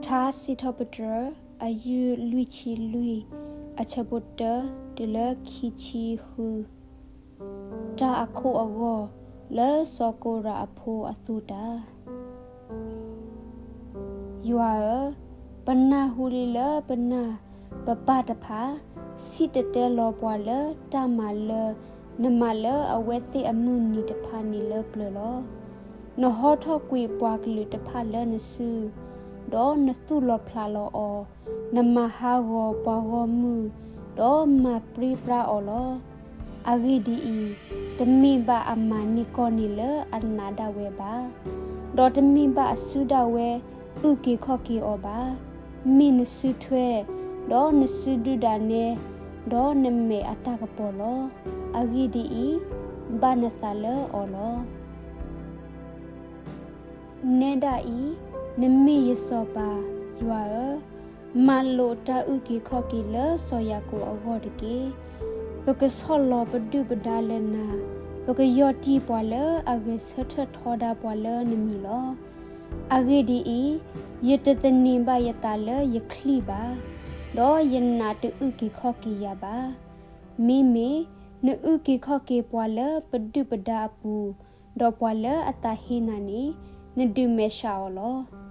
ထါစံးထီၣ်ပတြၢၤ အယုၢ်လွံၢ်ဆံလွံၢ် အဆၢဖိတၢ တုၤလၢခံဆံဃု, တၢ်အခိၣ်အဂီၢ် လၢစီၤကိရးအဖိအသူတၢ်. ယွၤဧၢ, ပနၢ်ဟူလံလၢပနၢ်ပပၢ်တဖၣ် စံၣ်တဲၤတဲလီၤပှၤလၢတၢ်မၤလၢ နမၤလၢအဝဲသ့ၣ်အမုၢ်နံၤတဖၣ်န့ၣ်လၢပျၢၤလီၤ. နဟီထီၣ်ကွံာ်ပှၤကလုာ်တဖၣ်လၢနစု, ဒီးနသူၣ်လီၤဖျးလီၤအီၤ, နမၤဟးဂီၤပှၤဂီၢ်မုၢ်, ဒီးမၤပြံပြါအီၤလီၤ. အဂ့ၢ်ဒ်အံၤ, တမ့ၢ်ဘၣ်အမၤန့ၢ်ကီၢ်န့ၣ်လၢအနးဒၣ်ဝဲဘၣ်, ဒီးတမ့ၢ်ဘၣ်အစုဒၣ်ဝဲအုၣ်က့ၤခီၣ်က့ၤအီၤဘၣ်. မ့ၢ်နစုထွဲ, ဒီးနစုဒုၣ်ဒါနဲ, ဒီးနမဲာ်အတၢ်ကပီၤလီၤ. အဂ့ၢ်ဒ်အံၤ, ဘၣ်နသးလၢအီၤလီၤ. နဲဒၣ်အံၤ, နမ့ၢ်ယစီၤပၤ, ယွၤဧၢ, မၤလိာ်တၢ်အုၣ်က့ၤခီၣ်က့ၤလၢစီၤယၤကိာ်အဂီၢ်တက့ၢ်. ပကဆီၣ်လီၤပဒုၣ်ပဒါလၢနၤ, ပကယီၢ်တံၢ်ပှၤလၢအဂဲၤဆၢထၢၣ်ထီဒါပှၤလၢနမံၤလီၤ. အဂ့ၢ်ဒ်အံၤ, ယတသန့ၤဘၣ်ယသးလၢယချံၣ်ဘၣ်, ဒီးယနးတအုၣ်က့ၤခီၣ်က့ၤယၤဘၣ်. မ့မ့ၢ်နအုၣ်က့ၤခီၣ်က့ၤပှၤလၢ ပဒုၣ်ပဒါအပူၤ, ဒီးပှၤလၢအသးဟ့နၤန့ၣ်, နဒုးမဲာ်ဆှးအီၤလီၤ.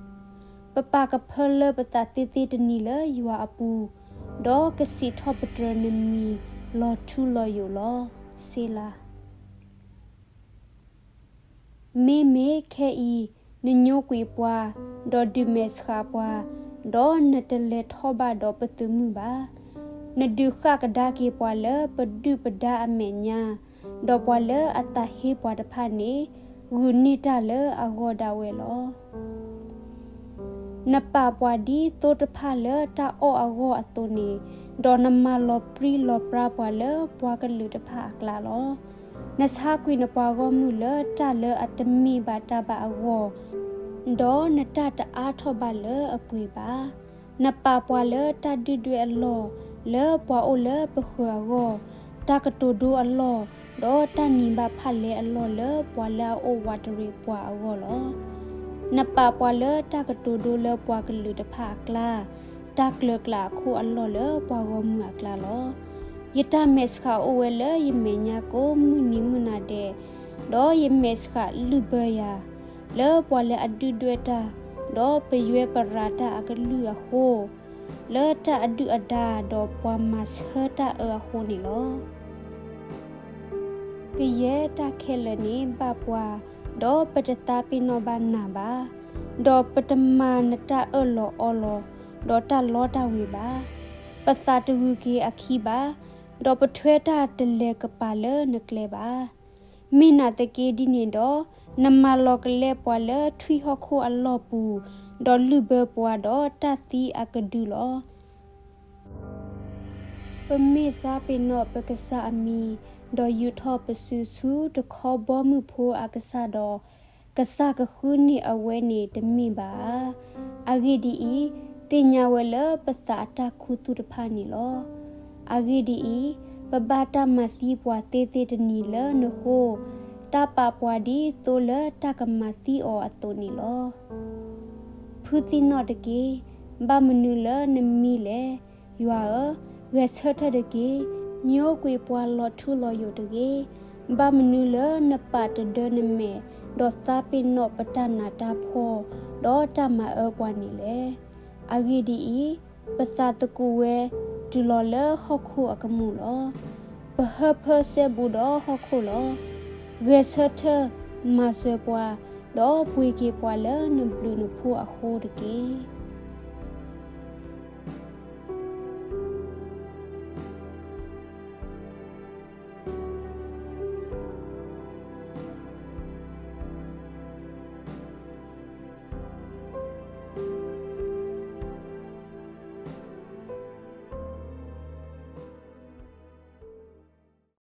ပပာ်ကဖၢလၢပသးသ့သ့တနံၤလၢယွၤအပူၤ, ဒီးကစံးထီၣ်ပတြၢၤနမံၤလီၤထူလီၤယိာ်လီၤ. စ့လၤ. မ့မ့ၢ်ခဲအံၤ, နညိကွံာ်ပှၤ, ဒီးဒုးမဲာ်ဆှးပှၤ, ဒီးနတလဲၤထီၣ်ဘၣ်ဒီးပသုးမုၢ်ဘၣ်. နဒုးဃၣ်ကဒါက့ၤပှၤလၢပဒုၣ်ပဒါအမဲာ်ညါ, ဒီးပှၤလၢအသးဟ့ပှၤတဖၣ်န့ၣ်, ဂုာ်န့ၢ်တၢ်လၢအဂီၢ်ဒၣ်ဝဲလီၤ. နပာ်ပှၤဒ်သိတဖၣ်လၢတၢ်အီၣ်အဂီၢ်အသိးန့ၣ်, ဒီးနမၤလီၤပြံလီၤပြါပှၤလၢပှၤကလုာ်တဖၣ်အကျါလီၤ. နဆါကွံာ်နပှၤဂီၢ်မုၢ်လၢတၢ်လၢအတမ့ၢ်ဘၣ်တၢ်ဘၣ်အဂီၢ်, ဒီးနတၢ်တအါထီၣ်ဘၣ်လၢအပှ့ၤဘၣ်. နပာ်ပှၤလၢတၢ်ဒုၣ်ဒွဲၣ်အလီၢ်, လၢပှၤအိၣ်လၢပဃၢၤအဂီၢ်, တၢ်ကတိၤဒိအလီၢ်, ဒီးတၢ်နံၤဘၣ်ဖၣ်လဲအလီၢ်လၢပှၤလၢအအိၣ်ဝးတရံးပှၤအဂီၢ်လီၤ. နပာ်ပှၤလၢတၢ်ကတိၤဒိလၢပှၤကလုာ်တဖၣ်အကျါ, တၢ်ကျၢၤကျၢ်အခိၣ်အလီၢ်လၢပှၤဂီၢ်မုၢ်အကျါလီၤ. ယတၢ်မဲာ်ဆှးအိၣ်ဝဲလၢယမဲာ်ညါကိးမုၢ်နံၤမုၢ်နၤဒဲး, ဒီးယမဲာ်ဆှးလုၢ်ဘၢယၤ, လၢပှၤလၢအဒုၣ်ဒွဲၣ်တၢ်, ဒီးပယွဲပရၤတၢ်အကလုၢ်အဃိ, လၢတၢ်အဒုၣ်အဒါဒီးပှၤမၤဆၢတၢ်အၢအဃိန့ၣ်လီၤ. ကယဲၢ်တၢ်ခဲလၢာ်န့ၣ်ဘၣ်ပှၤ, ဒီးပတသးပ့ၤနီၣ်ဘၣ်နၤဘၣ်, ဒီးပတမၤနတၢ်အၢၣ်လီၤအီလီၤ, ဒီးတၢ်လီတၢ်ဝ့ၤဘၣ်. ပသးတဂုၤက့ၤအခံဘၣ်, ဒီးပထွဲတၢ်တလဲၤကပၤလၢနကျဲဘၣ်. မ့ၢ်နာ်သက့ဒ်န့ၣ်ဒီး, နမၤလီၤကလဲပှၤလၢထွံၣ်ဟီၣ်ခိၣ်အလီၢ်ပူၤ, ဒီးလုၢ်ဘၢပှၤဒီးတၢ်သံအကဒုလီၤ. ပမ့ၢ်သးပ့ၤနီၣ်ပကစၢ်အမံၤ, ဒီးယူာ်ထီၣ်ပစုဆူတခီဘီမုၢ်ဖိအကစၢ်ဒီး, ကစၢ်ကဃုန့ၢ်အဝဲန့ၣ်တမ့ၢ်ဘၣ်ဧါ. အဂ့ၢ်ဒ်အံၤ, သ့ၣ်ညါဝဲလၢပသးအတၢ်ခူသူၣ်တဖၣ်န့ၣ်လီၤ. အဂ့ၢ်ဒ်အံၤ, ပဘၣ်တၢ်မၤသံပှၤသ့သ့တနံၤလၢနဃိ, တၢ်ပာ်ပှၤဒ်သိလၢတၢ်ကမၤသံအီၤအသိးန့ၣ်လီၤ. ဖုသံနီၣ်တက့ၢ်. ဘၣ်မနုၤလၢနမံလဲၣ်. ယွၤဧၢ, ဂဲၤဆၢထၢၣ်တက့ၢ်. ညိကွံာ်ပှၤလီၤထူလီၤယိာ်တဂ့ၤ. ဘၣ်မနုၤလၢနပာ်တဒၢနမဲာ်, ဒီးသးပ့ၤနီၣ်ပတၢ်နးတၢ်ဖှီၣ်, ဒီးတၢ်မၤအၢပှၤန့ၣ်လဲၣ်. အဂ့ၢ်ဒ်အံၤ, ပသးသကိးဝဲတုၤလီၤလၢဟီၣ်ခိၣ်အကမူၣ်လီၤ. ပဟၢဖၢစဲဘူးဒီးဟီၣ်ခိၣ်လီၤ. ဂဲၤဆၢထၢၣ်မၤစၢၤပှၤ, ဒီးပှ့ၤက့ၤပှၤလၢနဘျုးနဖှိၣ်အဃိတက့ၢ်.